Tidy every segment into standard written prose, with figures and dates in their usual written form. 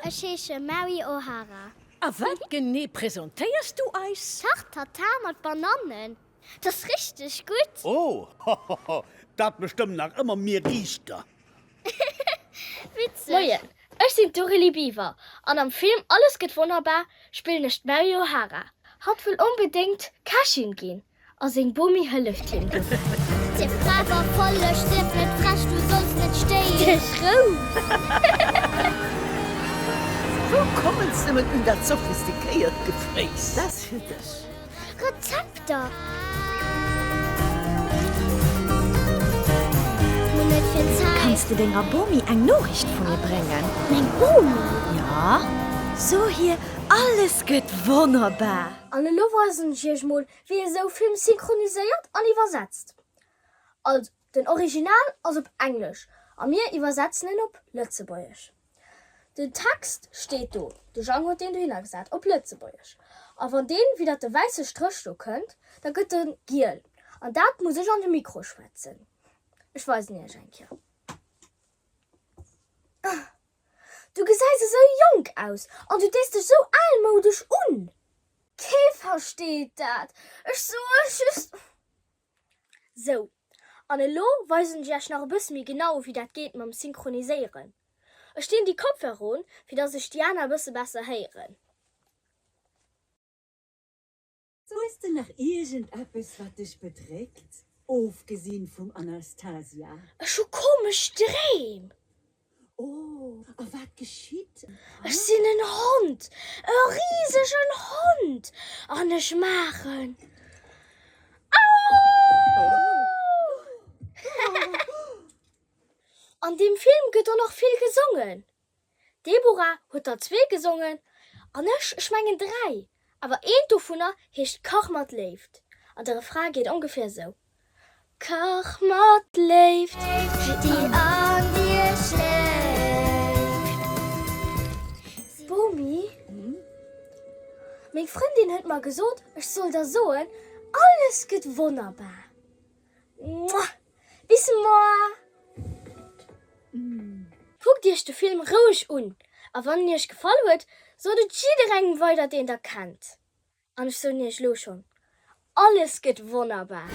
Ech heesche Mary O'Hara. A wat genee presentéiers du eis? Tarte Tatin mat Banannen. 't ass richteg gutt! Oh, hohoho, dat bestëmmen nach ëmmer mir Riichter. Witzeg! Moien, ech sinn d'Aurélie Biver an am Film Alles gëtt wonnerbar spillen ech d'Mary O'Hara. Hatt wëll onbedéngt Kächin ginn a seng Bomi hëlleft him dobäi. Sief brav a folleg, sief net frech, du solls net stéieren. Dech rous! Wou kommen se nëmmen un dat sophistikéiert Gefréiss? Dat ass fir dech. Rezepter! Kanns de denger Bomi eng Noriicht vu mir bréngen? Meng Bomi? Jo, so hir, alles gëtt wonnerbar! An elo weisen ech iech mol wéi ee sou Film synchroniséiert an iwwersetzt. Also den Original ass op Englesch a mir iwwersetzen en op Lëtzebuergesch. Den Text steet do, de Jang huet deen dohinner gesat, op Lëtzebuergesch. A wann deen widder de wäisse Stréch do kënnt, da gëtt e giel an dat muss ech an de Mikro schwätzen. Ech weisen iech eng Kéier. Du gesäis esou jonk aus an du dees dech esou almoudesch un. Kee versteet dat, ech soe just. Sou, an elo weisen ech iech nach e bësse méi genau wéi dat geet mam Synchroniséieren. Ech dinn déi Kopfhörer un, fir dass ech déi aner e bësse besser héieren. Hues de nach iergendeppes wat dech bedréckt, ofgesinn vum Anastasia? Ech hu komesch Dreem. Oh, a wat geschitt? Ech sinn en Hond, e risegen Hond, an ech maachen Au! An deem Film gëtt och nach vill gesongen. D'Deborah huet der zwee gesongen an ech, ech mengen dräi, awer eent dovunner heescht Kach mat Léift an de Refrain geet ongeféier esou, Kach mat Léift, déi an dir schléift. Bomi, meng Frëndin huet mer gesot, ech soll der soen, alles gëtt wonnerbar. Mwah! Bis moar! Kuckt iech de Film roueg un a wann en iech gefall huet, sot et jidderengem weider deen der kennt. An ech soen iech elo schonn, alles gëtt wonnerbar!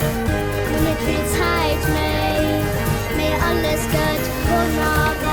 Hunn net vill Zäit méi, mee alles gëtt wonnerbar.